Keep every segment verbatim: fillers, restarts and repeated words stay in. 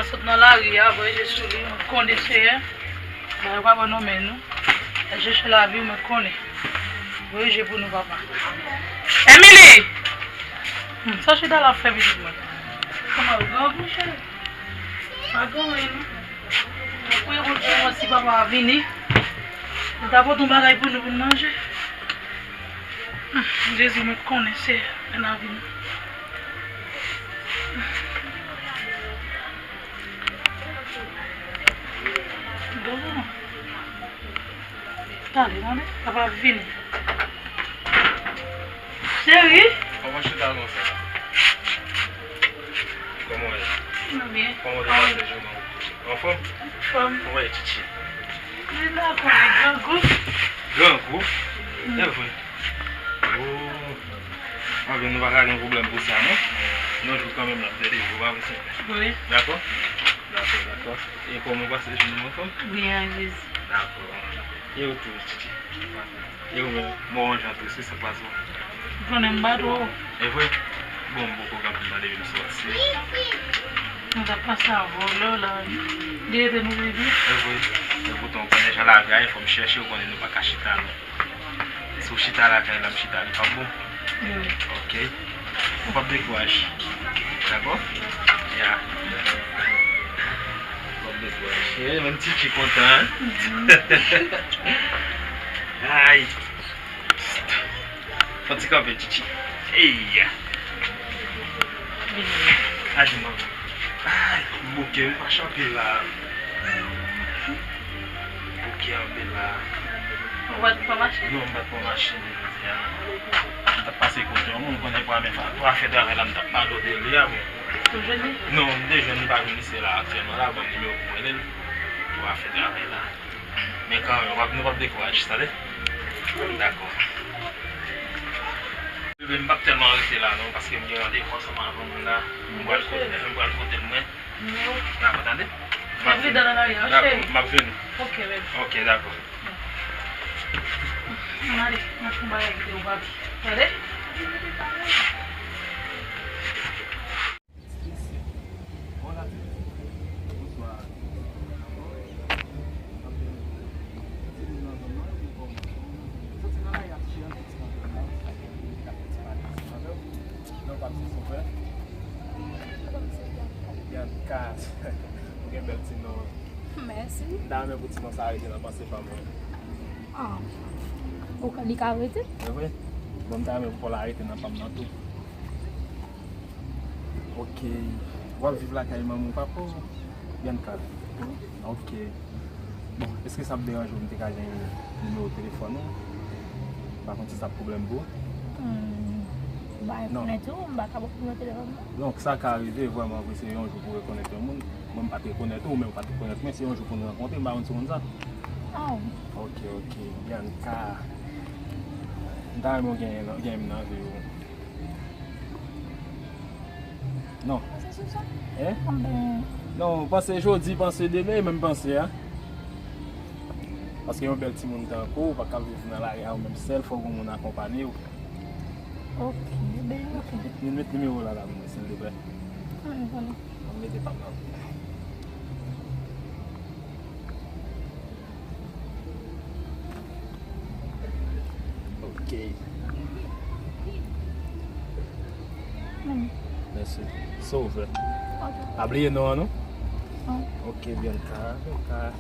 Sot nan lari a, voye je sou li, mwen konnen Seyè. Bagay yo pa bon nan men nou. Lè je chèche lavi, mwen konnen. Voye je pou nou, papa. Emily! Hmm, sa chita la fè pitit mwen. Kòman yo grangou, cheri? Pa gen anyen, non. Mwen priye Bondye, mwen si papa a vini. Li ta pote yon bagay pou nou, pou nou manje. Hmm, Jezi, mwen konnen, Seyè, nan lavi nou. Tande, tande, papa ap vini. Cheri. Kòman chita konsa? Kòman w ye? Mwen byen. Kòman w te pase jounen w? Anfòm? Anfòm. Kòman w ye, Titi? Li la, konnen grangou. Grangou? Mm. Se vre. Oh. Anben, nou pa ka gen pwoblèm pou sa, non? Yon jou kanmenm, n ap delivre w, pa vre, Senyè? Wi. Dakò? Dakò, dakò. E kòman w pase jounen w, anfòm? Byen, ak Jezi. Dakò. E ou tou, Titi? E ou menm? Mwen, jan tou, se sa k pase w? Konnen m pa twò. E vre? Bon, m poko kanpe nan depi m sòti. Nou t ap pase avè w lè w la. Li rete nou rete. E vre? E poutan, w konnen jan lavi a ye, fò m chèche, w konnen nou pa ka chita, non. Si w chita lakay la, m chita, li p ap bon. Wi. Ok. Ou p ap dekouraje. Dakò? Ya. Ou p ap dekouraje. Eh, menm Titi kontan, hein? Mhm. Ay. Fò ti kanpe, Titi. Ey. Vini. Ay, mwen. Ay, bouke, m pa chape la. Bouke anpil la. Ou pa t pran machin? Non, m pa t pran machin jodi a. M t ap pase kote yon moun, konnen pou afè, pou afè travay la, m t ap pale w de li a, bon. Ou jwenn li? Non, m te jwenn li, pa vin isit la aktyèlman la, ban m nimewo pou mwen rele l, pou afè travay la. Men kanmenm, w ap, nou p ap dekouraje, tande? Dakò. Bebe, m p ap tèlman rete la non, paske m gen randevou ansanm avè moun la. M pral kote, m pral kote l mwen. Dakò, tande? M ap vini. Dakò, m ap vini. Ok, bebe. Ok, dakò. Ann ale, m ap fè yon bagay kite ou papi. Tande? Bianca, ou gen bèl ti non. Mèsi. M ta renmen pou ti non sa rete nan panse pa mwen. Ah. Ou ka, li ka rete? Se vre? Bon, m ta renmen pou l rete nan pa m nan tou. Ok. W ap viv lakay manman w, papa w? Bianca. Wi. Ok. Bon, èske sa ap deranje w m te ka gen nimewo telefòn ou? M pa konn si sa ap pwoblèm pou ou. Hmm, m pa rekonèt ou, m pa ka ba w nimewo telefòn mwen. Donk, sa ka rive vrèman vre, se yon jou pou w rekonèt yon moun. Mwen, m pa t rekonèt ou, ou menm ou pa t rekonèt mwen, se yon jou pou nou rankontre, m pa konn si w konn sa. Ah, wi. Ok, ok. Bianca. M ta renmen w gen, gen m nan vi w. Non. Panse sou sa? Hein? Anben. Non, panse jodi, panse demen, e menm panse a. Paske yon bèl timoun tankou w, pa ka viv nan lari a ou menm sèl, fòk yon moun akonpanye w. Ok, ben, ok. Met, met nimewo w la, la, silvouplè. Ann, vwala. Ann mete pa m nan. Ok. Mèsi. Sove. Ok. Pa bliye non an, non? Non. Ok, Bianca, Bianca.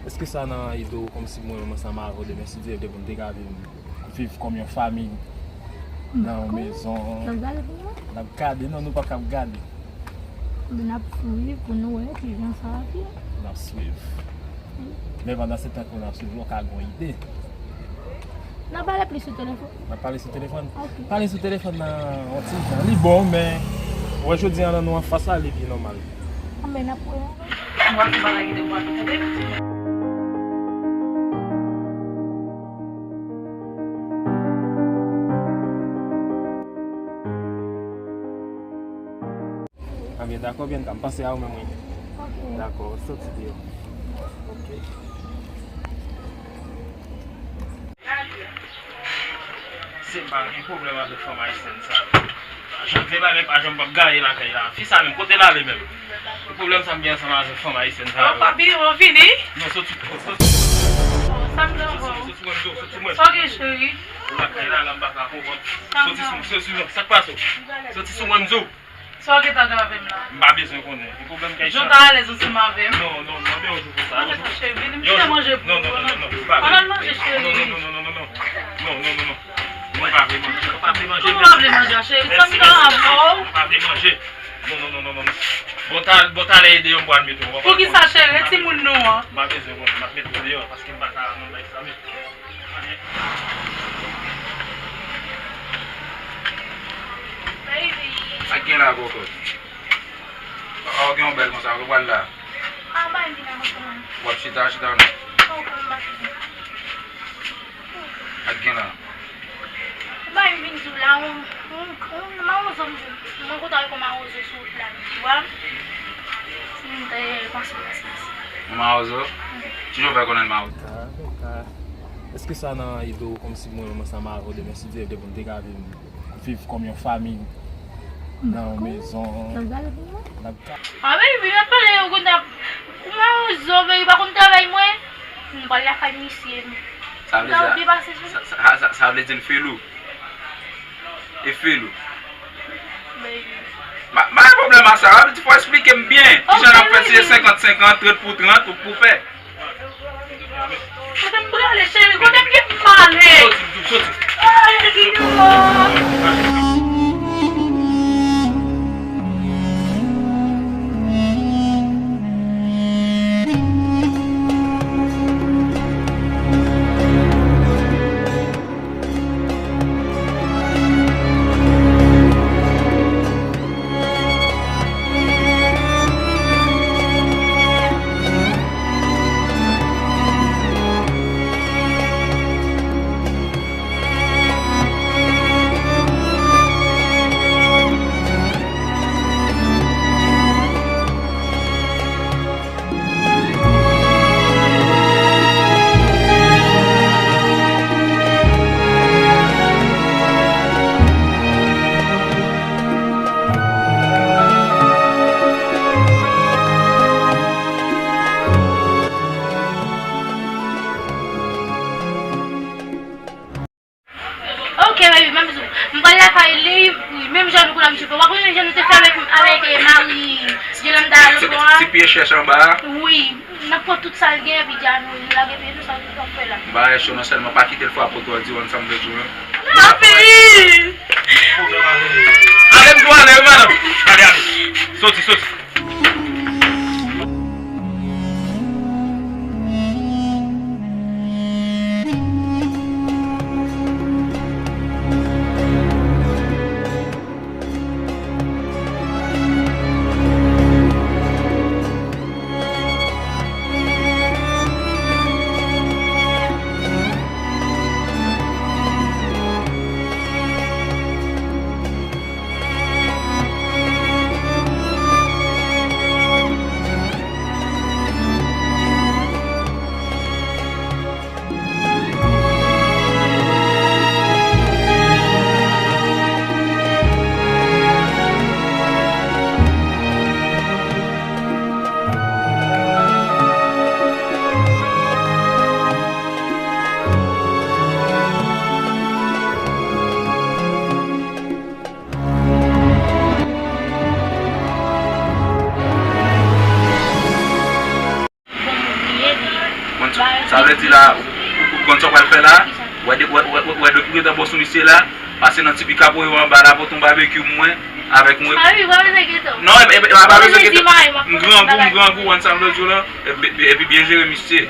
Èske sa nan ide w kòmsi mwen menm ansanm avè w demen, si Dye vle, pou n te ka vin viv kòm yon fanmi nan yon mezon? N ap gade pou nou? N ap gade, non, nou pa ka ap gade. N ap swiv pou nou wè kijan sa ap ye. N ap swiv. Men pandan se tan ke n ap swiv la, w ka gen yon ide. N ap pale plis sou telefòn. N ap pale sou telefòn? Ok. Pale sou telefòn nan yon ti jan. Li bon, men wè jodi a nan nou anfas la, li byen nòmal. Anben, n ap wè. Mwen ap pale ak li, mwen ap tande. Anben, dakò, Bianca, m panse a ou menm, wi. Ok. Dakò, soti deyò. Ok. Se pa gen pwoblèm avèk fanm ayisyèn sa yo. Janm fè bagay pa janm p ap gaye lakay la. Fi sa menm, kote l ale menm? Ki pwoblèm sa m gen ansanm avèk fanm ayisyèn sa yo? Papi, ou vini? Non, soti, soti. Sa m gen ankò? Soti sou mwen, soti sou mwen. Sa w gen, cheri? Ou lakay la, la m pa ka konprann. Soti sou, soti sou mwen, sa k pase w? Soti sou mwen, m di w. Sa w gentan gen avè m la? M pa bezwen konnen. Ki pwoblèm kay sa? Jan w ta alèz ansanm avè m. Non, non, non, mande yon jou pou sa. Manje sa, cheri, vini, m kite manje pou ou. Non, non, non, non, non, m pa vle. Ann al manje, cheri. Non, non, non, non, non, non, non. Non, non, non, non. Mwen pa vle manje, mwen pa vle manje. Kòman w pa vle manje, cheri? Mèsi, mèsi. Mwen pa vle manje. Non, non, non, non, non, non. Bon, ta, bon, talè e deyò m pral mete w. Poukisa, cheri? E timoun nou an? M pa bezwen konnen, m ap mete w deyò, paske m pa ka nan bay sa menm. Sa k gen la, kòkòt? A, ou gen yon bèl konsa, ou pral la? A, bay m vin avanse, man. W ap chita, chita non. Sa w konn m pa chita. Sa k gen la? Bay m vin di w la, yon, yon, yon mawozo m di w. Mwen kontan wè yon mawozo sou wout la, m di w a. M te panse w wè sa. Yon mawozo? Kijan w fè konnen l mawozo? Ka, ka. Èske sa nan ide w kòmsi mwen menm ansanm avè w demen si Dye vle pou n te ka vin viv kòm yon fanmi nan yon mezon? N ap gade pou mwen? N ap ka- A, baby, m ap pale, ou konn ap, ou mawozo, baby, pa konn travay mwen. M pral lakay misye. Sa vle di, sa, sa, sa, sa vle di l felou? E felou? Baby. Ma, ma gen pwoblèm ak sa, sa vle di fò w esplike m byen. Kijan n ap fè si se senkant senkant, trant pou trant, ou pou fè? Kote m prale, cheri? Kote m gen pou m ale? Soti, m di w, soti. Ay, Gidon! Ok, baby, m ap di w. M pral lakay li, menm jan nou konn abitye fè. W ap konnen jan nou te fè avèk, avèk, eh, mari Jolanda lòt bò a? Ti pye chèch anba a? Wi. N ap pran tout sa l gen, epi di a nou lage pye nou, sa nou t ap fè la. M pa wè cho non, sèlman pa kite l frape w twò di w ansanm de jou, non. Papi! Ale m di w ale, wi, madanm. Ale, ale. Soti, soti. Bon, sa vle di la, ou, ou, ou konn sa w pral fè la? Wè de, wè, wè, wè, wè de pou gentan bon sou misye la, pase nan ti pika pou yo anba la, pote yon babekyou mwen, avèk mwen. Ah wi, wè, wè, gentan. Non, e, e, e, pa bezwen gentan. M grangou, m grangou, konn sa m vle di w la. Epi, epi byen jere misye.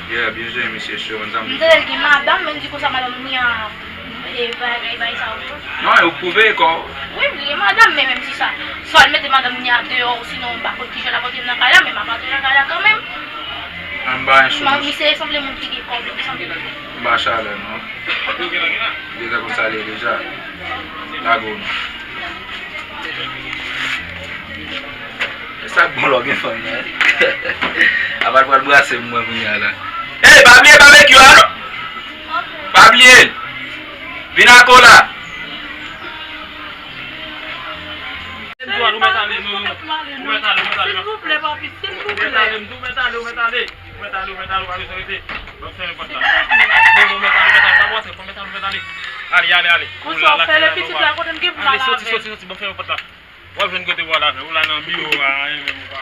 Yeah, byen jere misye, cho, konn sa m vle di w. M tande l gen madanm, men m di konsa madanm ni a. E bagay, bagay sa yo. Non, e ou pwouve kò w. Wi, m gen madanm, men menm si sa, swa l mete madanm ni a deyò, sinon m pa konn kijan l ap antre nan kay la, men m ap antre nan kay la kanmenm. An ba yon sou. Misye sanble moun ki gen kòb, li sanble. M ba chalè, non. Deja konn sa l ye deja. Lage w, non. E sa k bon lè w gen fanm nan, wi. Apa l pral brase m mwen kounye a la. Ey, pa bliye babekyou a, non. Pa bliye l. Vin ak w la. Silvouplè. Ou mèt ale, m di w mèt ale, ou mèt ale. Ou mèt ale, ou mèt ale, ou pa bezwen rete. Ban m fèmen pòt la. Bon, bon, mèt ale, mèt ale, pa rantre, bon, mèt ale, mèt ale. Ale, ale, ale. Konsa w fè le pitit la kote m gen pou m ale avè l. Soti, soti, soti, ban m fèmen pòt la. W ap jwenn kote w al avè l. Ou la nan biwo a, anyen menm ou pa.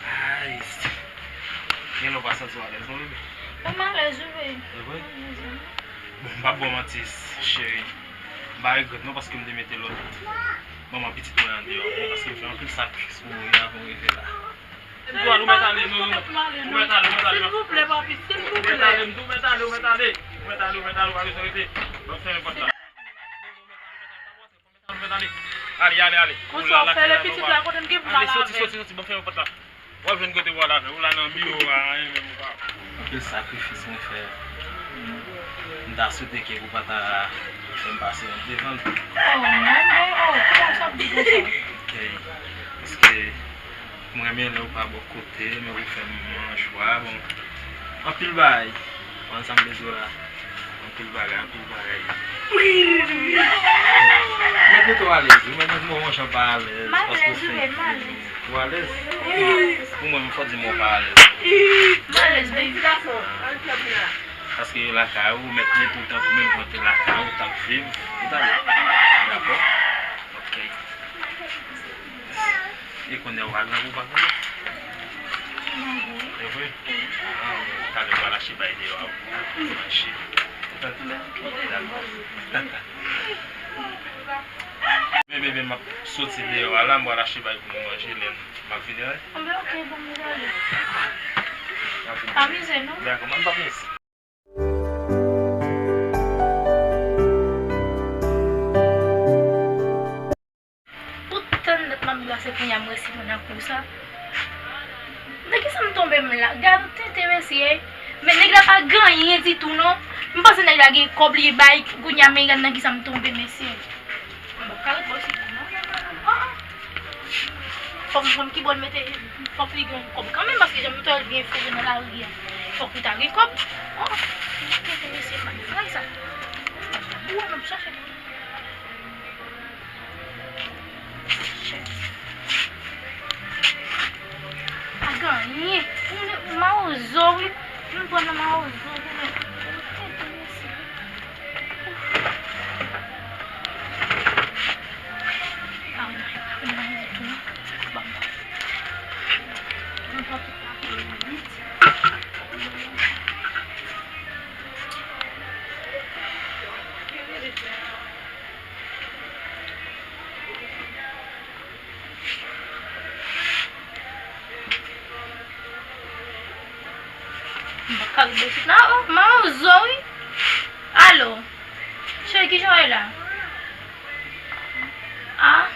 Ay, gen lè w pa santi w alèz non, bebe. Mwen alèz wi, bebe. E vre? Bon, m p ap ba w manti, cheri. M pa regrèt non, paske m te mete lòt manman pitit mwen andeyò, men paske m fè anpil sakrifis pou ou, e avan w rive la. M di w al, ou mèt ale, non, non. Ou mèt ale, ou mèt ale. Silvouplè, papi, silvouplè. Ou mèt ale, m di w mèt ale, ou mèt ale. Ou mèt ale, ou mèt ale, ou pa bezwen rete. Ban m fèmen pòt la. Ale, ale, ale. Konsa w fè le pitit la kote m gen pou m al avè l. Soti, soti, soti, ban m fèmen pòt la. W ap jwenn kote w al avè l. Ou la nan biwo a, anyen menm ou pa. Anpil sakrifis mwen fè. M ta swete ke ou pa ta fè m pase yon devan. Oh, non, non, oh, kòman w sa ap di konsa? Ok. Paske m renmen lè ou pa bò kote, men ou fè m an jwa, bon. Anpil bagay. Konn sa m bezwen la. Anpil bagay, anpil bagay. Mèt mete w alèz, wi, mèt mete w yon jan pa alèz, paske w fenk. Ou alèz? Pou mwen, fò di mwen w pa alèz. M alèz, baby. Paske lakay ou, mèt mete w tankou menm jan w te lakay ou, t ap viv. Ou ta dakò? Ok. E kounye a w pa grangou, w pa grangou? E vre? Ah, talè w pral achte bay deyò a pou manje. Ou tande? Dakò. Men, men, men, m ap soti deyò a la, m pral achte bay pou nou manje, lè m ap vini, wi. Anben, ok, bon, m prale. M ap vini. Amize nou. Dakò, m ap amize. Ou tann dat m ap glase kounye a m resi nan kou sa. Nan kisa m tonbe m la? Gad tenten mesye. Men nèg la pa gen anyen ditou non. M panse nèg la gen kòb li bay kounye a men gad nan kisa m tonbe mesye. M p ap ka ret bò sou li non. Ah, ah. Fòk m konn ki bò l mete, fòk li gen yon kòb kanmenm paske jan m t wè l byen fou nan lari a. Fòk li ta gen kòb. Oh, tenten mesye m pa gen fray sa. Ou wè m ap chache. Pa gen anyen. Mawozo wi. M pran nan mawozo wi. M pa ka rive isit la, oh, mawozo wi. Alo. Cheri, kijan w ye la? Ah.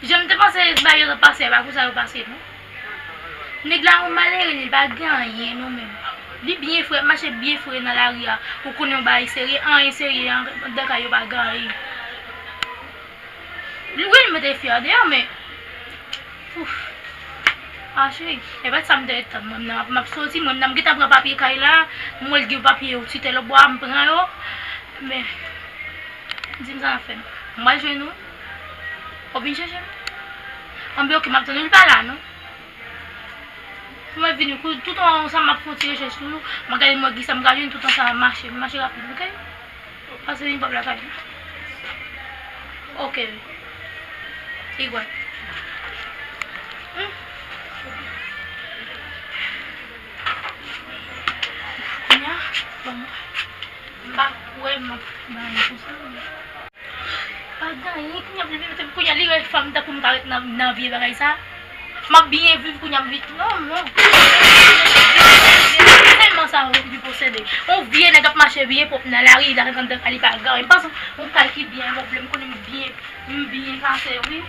Jan m te panse bagay yo t ap pase a, pa konsa yo pase non. Nèg la yon malere, li pa gen anyen non menm. Li byen fre, ap mache byen fre nan lari a. Ou konnen yon bagay serye, anyen serye anndan kay yo pa gen anyen. Li, wi, li mete fi a deyò, men, ouf. A, cheri, e pa sa m te ret tann. Mwen menm nan, m ap soti, mwen menm nan, m gentan pran papye kay la. M wè l gen papye yo, ti tèl bwa, m pran yo. Men, di m sa n ap fè. M pral jwenn ou. W ap vin chèche m? Anben, oke, m ap tann ou. Li pa la, non. Mwen vini, kou, toutan sa m ap fè yon ti rechèch sou ou, m ap gade mwen kisa m ka jwenn, toutan sa m ap mache, m mache rapid, oke? Pase vin pòp lakay la. Oke. Igwè. Hmm. Kounye a, bon, m pa kwè m ap bay konsa. Pa gen anyen, kounye a, kounye a, li rèd fanm tankou m ka ret nan, nan vye bagay sa. M ap byen viv kounye a, m vit, non, non. Tèlman sa, li posede. Yon vye nèg ap mache byen pwòp nan lari, la, anndan kay li pa gen anyen. M panse yon kay ki byen, yon vle, m konnen m byen, m byen pase, wi.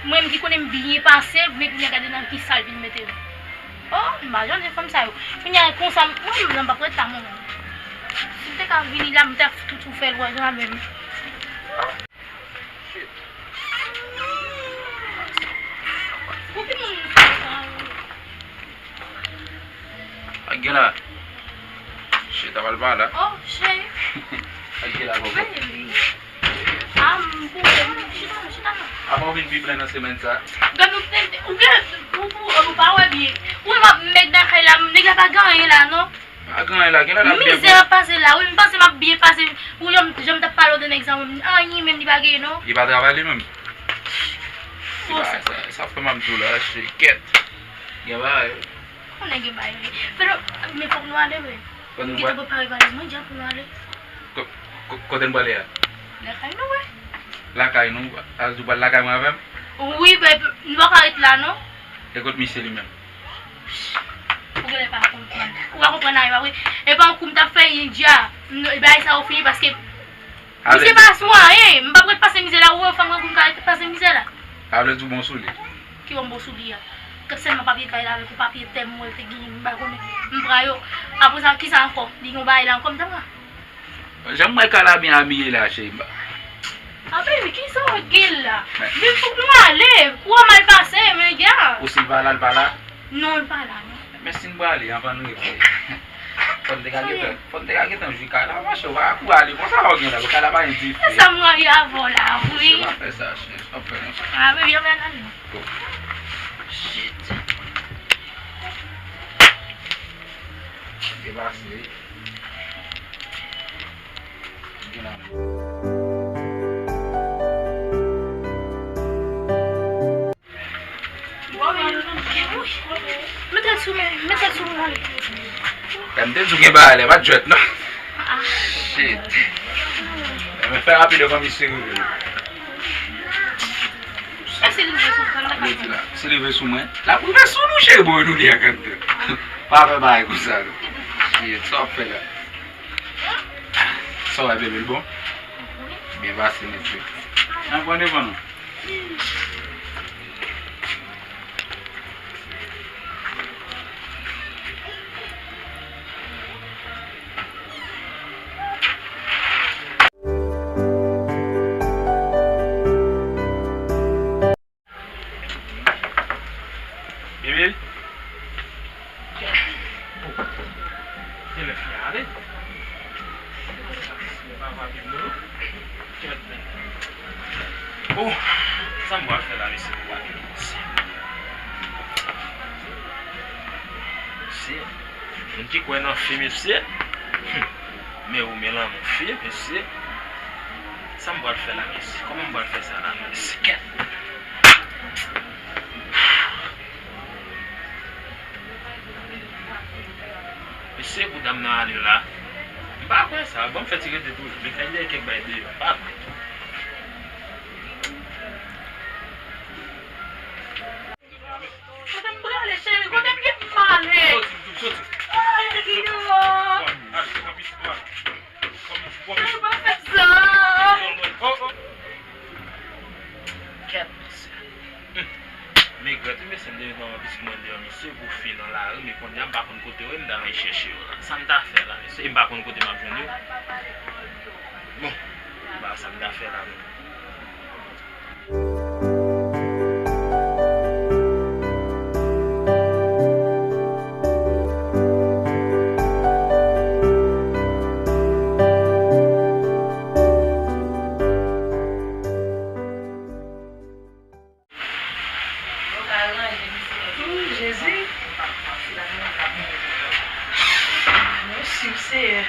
Mwen menm ki konnen m byen pase, men kounye a gade nan ki sa l vin mete m. Oh, m pa janm wè fanm sa yo. Kounye a konsa, mwen menm nan m p ap ret la mwen menm. Si m te ka vini la, m t ap tou tou fè l wè jan menm. Pou ki moun sa? Ak gen la. Chita pral pa la. Oh, cheri. Ak gen la, bòbò. Baby. Ah, m pou, chita, chita non. Apa w vin pi plen nan semèn sa? Gad ou, ou gen, ou, ou, ou pa wè byen. Ou wè m ap mèg nan kay la, nèg la pa gen anyen la, non. Pa gen anyen la, gen la l ap byen. Mizè ap pase la, wi, m panse m ap byen pase. Ou jan, jan m t ap pale w de nèg sa, anyen menm li pa gen, non. Li pa travay li menm. Bon, sa, sa, sa fè m ap di w la, se kèt. Gen bagay. Konnen gen bagay, wi. Fè nou, men fòk nou ale, wi. Fòk nou gentan prepare valiz mwen, dja pou nou ale. Ko-, ko-, kote n prale a? Lakay nou, wi. Lakay nou? Sa vle di w pral lakay mwen avè m? Wi, men nou pa ka ret la, non. E kot misye li menm? Ou genlè pa konprann. Ou pa konprann anyen, pa vre? E pa yon kou m t ap fè, India. M, bagay sa yo fini paske misye pa sou anyen. M p ap ret pase mizè la, ou wè fanm nan pou m ka ret pase mizè la. Sa vle di w bon sou li? Ki bon bon sou li a? Ke sèlman papye kay la avèk yon papye tè m wè l te genyen, m pa konnen. M pran yo. Apre sa, kisa ankò? Li gen yon bagay la ankò, m ta pran. Jan m wè Kala byen abiye la, cheri. Ah, baby, kisa w gen la? Men. Vin fòk nou ale. Kou a mal pase, men gya. Ou si l pa la, l pa la? Non, l pa la, non. Men si n prale, anvan n rive. Fò n te ka gentan, fò n te ka gentan jwi Kala. Monchè, w pa ka kouri ale konsa, w gen la. Kala pa gen dife. Sa m rayi avè w la, wi. Monchè, pa fè sa, cheri. Sa w fè konsa. Ah, baby, ann ale. Shit. Depase. Gen la. Met tèt sou mwen, met tèt sou mwen. Lè m te di w gen bagay la, pa t jwèt non. Shit. Men fè rapid avan misye rive. Èske li rive sou mwen? Li di la, si li rive sou mwen, l ap rive sou nou, cheri, bon, nou li a kanto. Pa fè bagay konsa non. Shit, sa w ap fè la? Sa w wè, bebe, l bon? Byen pase, mesye. An pran devan nou. Bebe. Genlè fin ale. Bon, sa m pral fè la, mesye, pou pale mesye. Mesye, moun ki kwè nan fi, mesye. Men ou men lanmou fi, mesye. Sa m pral fè la, mesye? Kòman m pral fè sa la, mesye? Kèt. Mesye, pou dam nan ale la. M pa kwè sa. Ban m fè ti rete toujou. Men kay dèyè kèk bay deyò. M pa kwè. Kote m prale, cheri? Kote m gen pou m ale? Soti, soti. Ay, Guido. Ale, kanpe isit, ale. Kanpe isit, kanpe isit. Ay, pa fè sa. Oh, oh. Kèt, mesye. Hmm. Men grèt wi, mesye, m te met manman pitit mwen deyò, mesye, pou fi nan lari, men kounye a m pa konn kote yo ye, m ta anvi chèche yo. M ta fè la, mesye, m pa konn kote m ap jwenn yo. Bon, m pa sa m ta fè la menm. Ooh, Jezi. Mèsi, Seyè.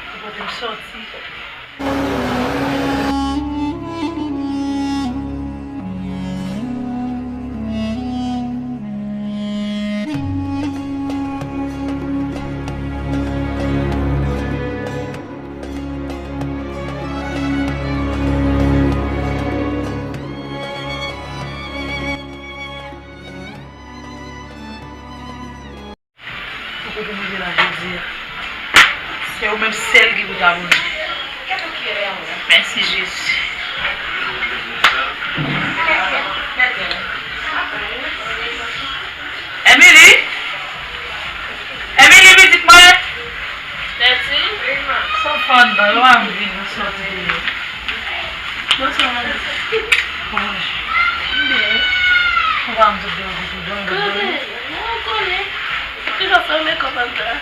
Ou pote m sòti. Ou kote m rive la jodi a. Se ou menm sèl ki pou ta pou nou. Mèsi, Jezi. Emily? Emily, pitit mwen! Sa w fè anndan? Yo pa vin sòti deyò. Bonswa, manmi. Kòman w ye? M byen. Ou pa vin sòti deyò ditou, dòmi, dòmi. Kote? Mwen konnen. Ou toujou ap fè makeup anndan.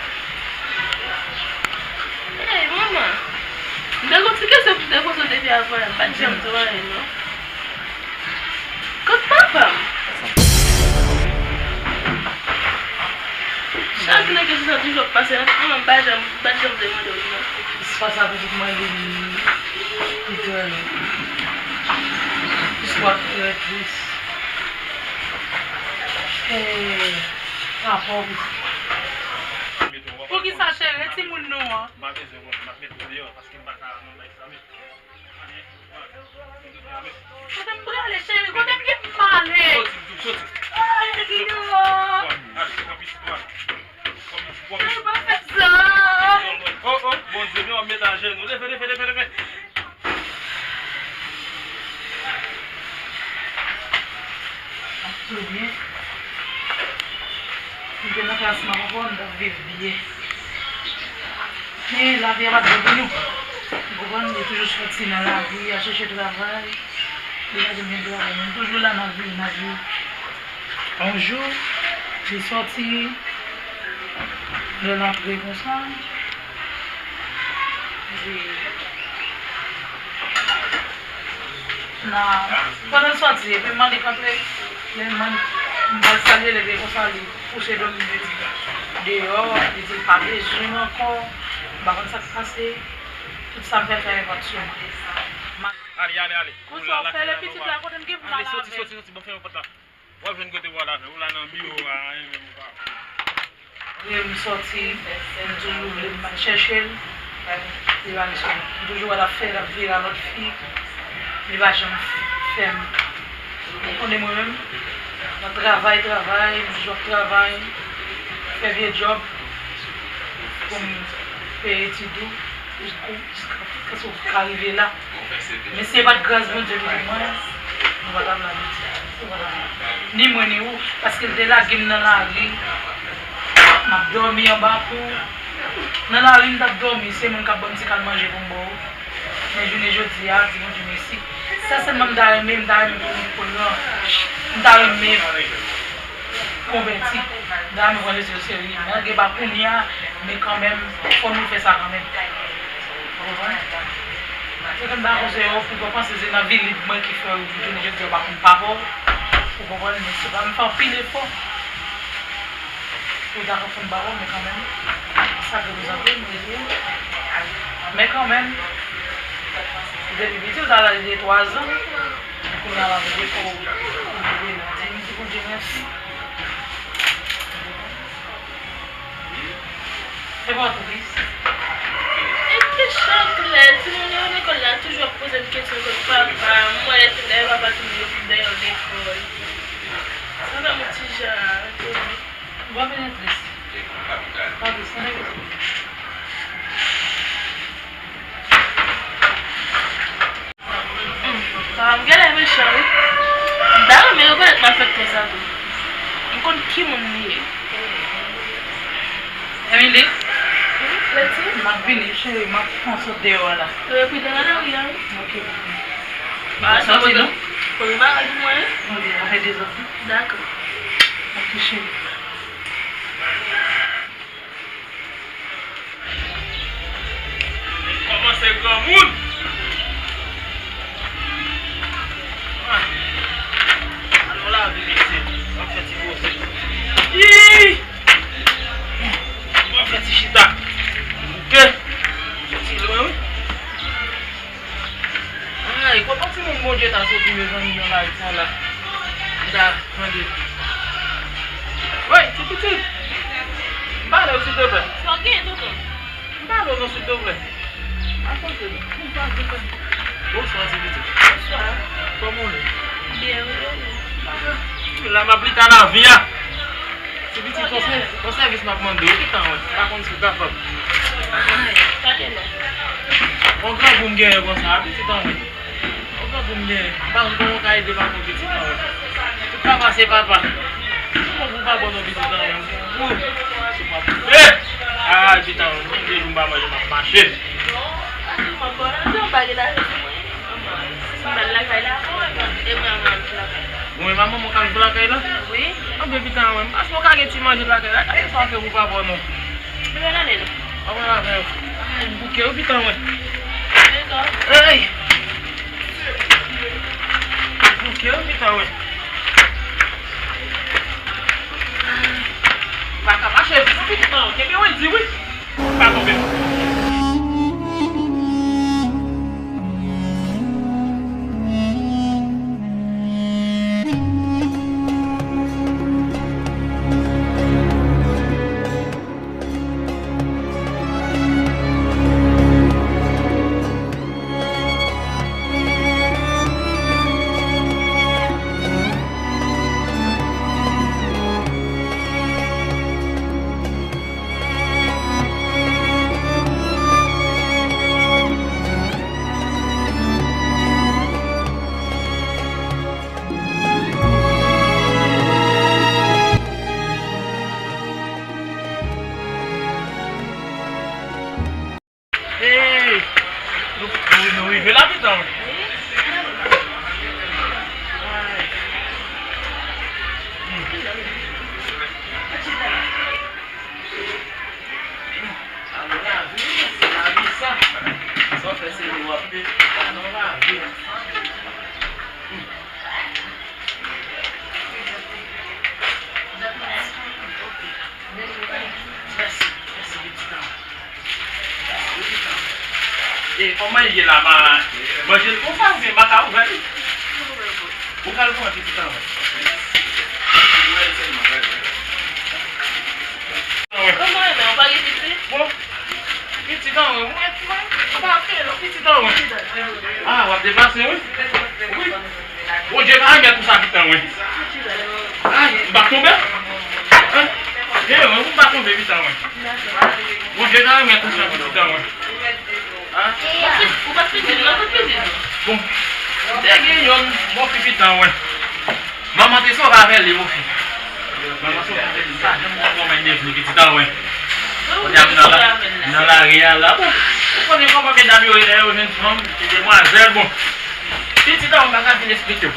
Hey, manman. M te gon ti kesyon pou m te poze w depi avan yè. M pa t janm di w anyen, non. Kot papa m? Chak lè kesyon sa toujou ap pase, manman m pa janm, m pa t janm vle mande w li non. Istwa sa pitit mwen li, li trè long. Istwa trè tris. E, rapò pitit. Poukisa cheri, e timoun nou an? M pa bezwen konnen, m ap mete w deyò paske m pa ka nan bay sa menm. Kote m prale, cheri? Kote m gen pou m ale? Soti, soti. Ay, Gino! Ale, pran pitit ou ale. Pran pitit, pran pitit. Cheri, pa fè sa! Oh, oh, Bondye, men w ap mete ajenou. Leve, leve, leve, leve. Ap tou byen. M te nan klas m ankò, m t ap viv byen. Men lavi a pa t bon pou nou. Ou konprann? Li toujou soti nan lari, al chèche travay. Li pa janm gen travay. Men toujou la nan vi, nan vi. On jou, li sòti, lè l antre konsa, epi nan, pandan l sòti, epi m mande k antre, lè m mande, m pral salye l, epi konsa li pouse do m deyò, li di l pa bezwen m ankò, m pa konn sa k pase, tout sa m fè, fè envant sou mwen. Ale, ale, ale. Konsa w fè lè pitit la, kote m gen pou m ale avè l? Ale, soti, soti, soti, ban m fèmen pòt la. W ap jwenn kote w al avè l. Ou la nan biwo a, anyen menm ou pa wè. Lè m sòti, m toujou vle m al chèche l. Li pa vle sou mwen. M toujou wè l ap fè, l ap vire a lòt fi. Li pa janm fè m. Ou konnen mwen menm, nan travay, travay, m toujou ap travay, fè vye djòb pou m peye etid ou, pou, pou, pou w ka rive la. Men si se pa t gras Bondye ki pou mwen, nou pa t ap la jodi a. Nou pa t ap la. Ni mwen, ni ou. Paske l te lage m nan lari. M ap dòmi anba pon. Nan lari, m t ap dòmi. Se moun k ap ban m ti kal manje pou m ba w. Men jounen jodi a, di Bondye mèsi. Sa sèlman m ta renmen, m ta renmen pou nou pran. M ta renmen konvèti. Dam, mwen, mesye, serye. Malgre pa kounye a, men kanmenm, fò nou fè sa kanmenm. Ou konprann? Se ke m ba konsèy ou, pou w panse se nan vi lib mwen ki fè w jounen jodi a w pa konn papa w. Ou konprann? Men se pa m fè anpil efò pou w ta konprann papa w, men kanmenm, sa k reprezante m, mesye. Men kanmenm, depi piti, w ta laj de twa zan. Kounye a, m ap di fò w, di m di Bondye mèsi. Se pa w tris? Epi chak lè, timoun yo lekòl la toujou ap poze m kesyon kot papa m. Mwen lè fin dèyè papa toujou fin dèyè lekòl. Sa fè m yon ti jan etone. Ou pa bezwen tris. Pa tris, tande mesye. Hmm, papa m genlè mechan wi. M ta renmen rekonèt malfektè sa tou. M konn ki moun li ye. Vini. Leti? M ap vini, cheri, m ap pran sot deyò a la. Yo, epi de nan lari a, wi. Ok. Pa soti, non? Konn bagay pou mwen. Ok, avè dezòd, wi. Dakò. Ok, cheri. Kòmanse granmoun. Ah. Alò la, vin isit. W ap fè ti koze. Ii! W ap fè ti chita. Bouke. Soti lwen, wi. Ay, kote timoun Bondye ta soti, mezanmi, nan lari sa la? M ta tande. Woy, ti pitit! M pale w, silteplè. Sa w gen, tonton? M pale w non, silteplè. Akonte non. M pale w, silteplè. Bonswa, ti pitit. Bonswa. Kòman w ye? Byen, wi, e ou? M pa byen. La m ap lite lavi a. Ti pitit, yon sè-, yon sèvis m ap mande w, pitit an mwen. M pa konn si w kapab. Ay, gade la. Yon grangou m genyen konsa, pitit an mwen. Yon grangou m genyen. M pa konn kòman w ka ede m ak yon pitit an mwen. Tout papa se papa. Kòman pou w pa ban m yon pitit an mwen? Ou, si w pa pou. Eh! Ay, pitit an mwen, de jou m pa manje, m ap mache. Ase m ap ba w lajan, pa gen lajan sou mwen. Manman, si m al lakay la, e mwen, mwen al lakay la. Ou menm ak manman w k al lakay la? Wi. Anben, pitit an mwen, paske w ka gen ti manje lakay la, gade sa w fè pou papa w non. Mwen al ale non. Anben, anben. Ay, m bouke wi, pitit an mwen. Ey! M bouke wi, pitit an mwen. M pa ka mache vit non, pitit an mwen. Kenbe Wendy wi. Pa tonbe. Hey! Nou, nou, nou rive la, pitit an mwen. Alò, lavi, se lavi sa. Sa w fè, se nou w ap peye. Alò, lavi. Mèsi, mèsi, pitit an mwen. Mèsi, pitit an mwen. E, kòman l ye la, ma, manje l konsa oubyen ma ka ouvè li? Ou pral pran pitit an mwen. Kòman e, men ou pa gen pitit? Bon. Pitit an mwen, mwen, mwen, mwen pa fè non, pitit an mwen. Ah, w ap deplase, wi. Wi. Bondye ka remèt ou sa, pitit an mwen. Ay, m pa tonbe? Hein? Gen, mwen, m pa tonbe, pitit an mwen. Bondye ka remèt ou sa, pitit an mwen. Hein? Ou pa pitit, non, tout pitit. Bon. M te gen yonn, bon, pitit an mwen. Manman te sove avè li, mon fi. Manman sove avè li. M pa janm konn kòman li devni pitit an mwen. Kounye a m nan la, m nan lari a la. Bon, ou konnen kòman medam yo ye lè yo jwenn fanm, se demwazèl, bon. Pitit an mwen, m pa ka fin esplike w.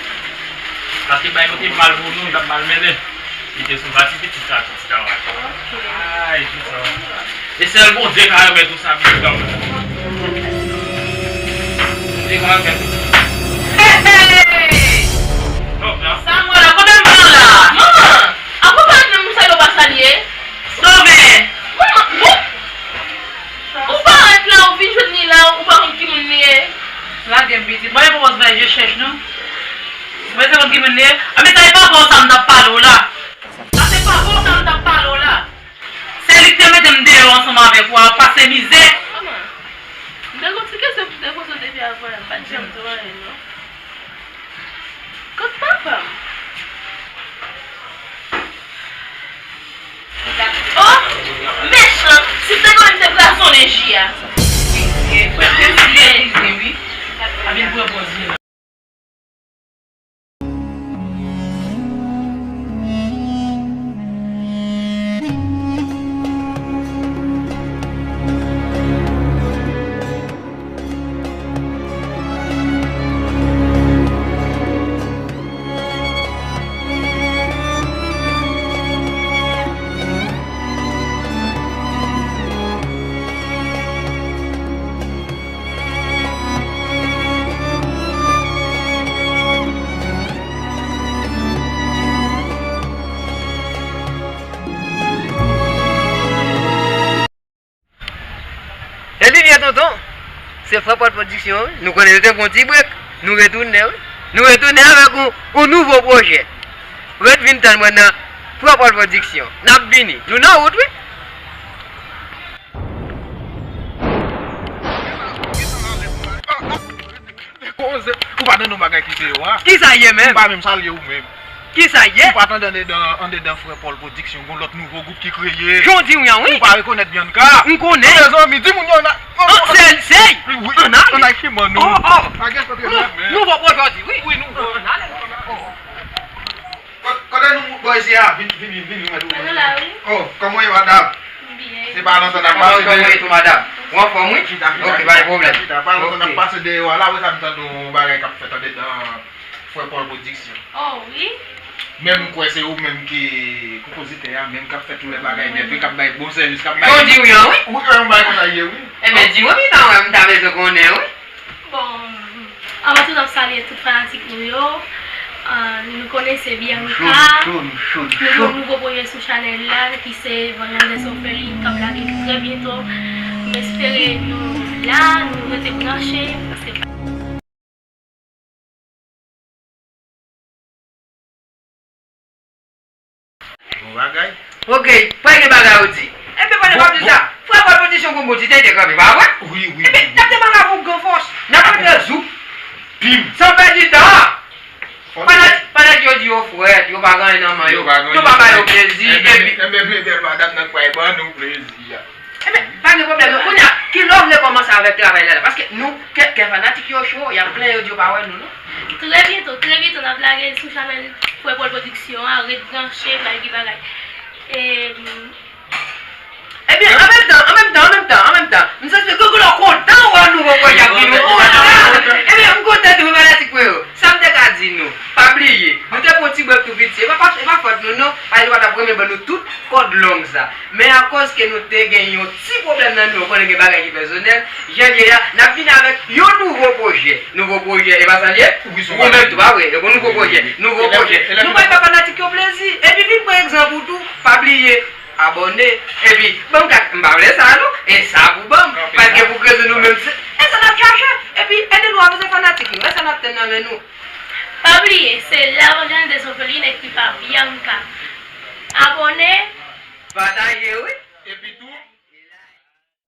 Paske bagay yo te mal pou nou, nou t ap mal mennen. Li te sove a ti pitit sa, pitit an mwen. Ay, pitit an mwen. E sèl Bondye ka remèt ou sa, pitit an mwen. Bondye ka remèt ou. Hey, hey! Donk la. Sa mwen la, kote m pran la? Manman! Akompanye m, sa yo pa salye. Sove! Manman, bon! Ou parèt la, ou vin jwenn li la, ou pa konn ki moun li ye. Lage m pitit. Mwen, e pwopòz bagay je chèch, non? Ou bezwen konn ki moun li ye? Anben, sa e papa w sa m t ap pale w la. Sa se papa w sa m t ap pale w la. Se li ki te mete m deyò ansanm avèk ou a, pase mizè. Manman, m te gon ti kesyon pou m te poze w depi avan, m pa t janm di w anyen, non. Kot papa m? Oh, mechan! Si te konn m te krazonnen ji a. Wi, wi, wi, wi, wi, wi. A vin pran pòz li la. Tonton, se Frè Pòl Pwodiksyon, wi. Nou konnen nou te pran yon ti brek. Nou retounen, wi. Nou retounen avèk yon, yon nouvo pwojè. Ret vin tann mwen nan Frè Pòl Pwodiksyon. N ap vini. Nou nan wout, wi. Ou pa tande yon bagay ki se yo a? Kisa ye menm? M pa menm salye ou menm. Kisa ye? Ou pa tande andedan, andedan Frè Pòl Pwodiksyon, gon lòt nouvo gwoup ki kreye. Jan w di w an, wi. Ou pa rekonèt Bianca? M konnen. Mezanmi, di moun yo nan. An, se, se. Wi, wi. Ann ale. Ann ale, ki man nou. Oh, oh. Pa gen kote nou, menm. Nouvo pwojè w di, wi. Wi, nouvo. Ann ale. Oh. Kote nou bò isi a? Vin, vin, vin, vin, mwen. Mwen la, wi. Oh, kòman w ye, madanm? Byen. Se pa lontan n ap pase de... Kòman w ye tou, madanm? Ou anfòm, wi? Chita, chita, ok, pa gen pwoblèm. Chita, pa lontan n ap pase deyò a la, wè sa m tande yon bagay k ap fèt andedan Frè Pòl Pwodiksyon. Oh, wi. Menm m kwè se ou menm ki konpozitè a, menm k ap fè tout lè bagay nèt, wi, k ap bay bon sèvis, k ap bay... Jan w di w an, wi. Wi, yon bagay konsa ye, wi. Ebyen, di mwen, wi, sa, mwen, m ta bezwen konnen, wi. Bon, anvan tout, n ap salye tout fanatik nou yo. Ah, nou konnen se Bianca. Nou cho, nou cho, nou cho, nou cho. Nou gen yon nouvo pwojè sou chanèl la ki se Vengeance des Orphelines k ap lage trè byento. M espere nou la, nou rete branche, paske Bon bagay. Ok, pa gen bagay ou di. Enben, pandan w ap di sa, Frè Pòl Pwodiksyon gon bon ti tenten kanmenm, pa vre? Wi, wi, wi. Enben, n ap demare avè w gran fòs. N ap antre sou. Bim. San pèdi tan. Fanatik, fanatik yo di yo frèt, yo pa gen anyen nan men yo. Yo pa gen anyen. Nou pa ba yo plezi, epi... Enben, enben, plede madanm nan k pral ban nou plezi a. Enben, pa gen pwoblèm non. Kounye a, kilè w vle kòmanse avèk travay la la? Paske nou, kè, kè fanatik yo cho, y ap plenyen, yo di yo pa wè nou non. Trè byento, trè byento, n ap lage sou chanèl Frè Pòl Pwodiksyon an, ret branche, bay ki bagay. E, ebyen, an menm tan, an menm tan, an menm tan, an menm tan, m santi ke gon lè w kontan wè nouvo pwojè ap vini. Ou kontan? Ebyen, m kontan tou, fanatik mwen yo. Sa m te ka di nou, pa bliye, nou te pran yon ti brèk tou piti. E pa, pa, e pa fòt nou non, paske nou pa t ap renmen ban nou tout kòd long sa. Men akoz ke nou te gen yon ti pwoblèm nan nou, ou konnen gen bagay ki pèsonèl, jan l ye a, n ap vin avèk yon nouvo pwojè. Nouvo pwojè, e pa sa l ye? Wi, se... Ou menm tou, pa vre? E bon, nouvo pwojè, nouvo pwojè. Nou pral ba fanatik yo plezi. Epi vin pran egzanp ou tou, pa bliye, abòne. Epi, ban m kat, m pa vle sa non, e sa pou ban m. Paske pou kreze nou menm, se, e sa n ap chache. Epi, ede nou avanse fanatik nou, e sa n ap tann nan men nou. Pa bliye, se La Vengeance des Orphelines ekri pa Bianca. Abòne. Pataje, wi. Epi tou,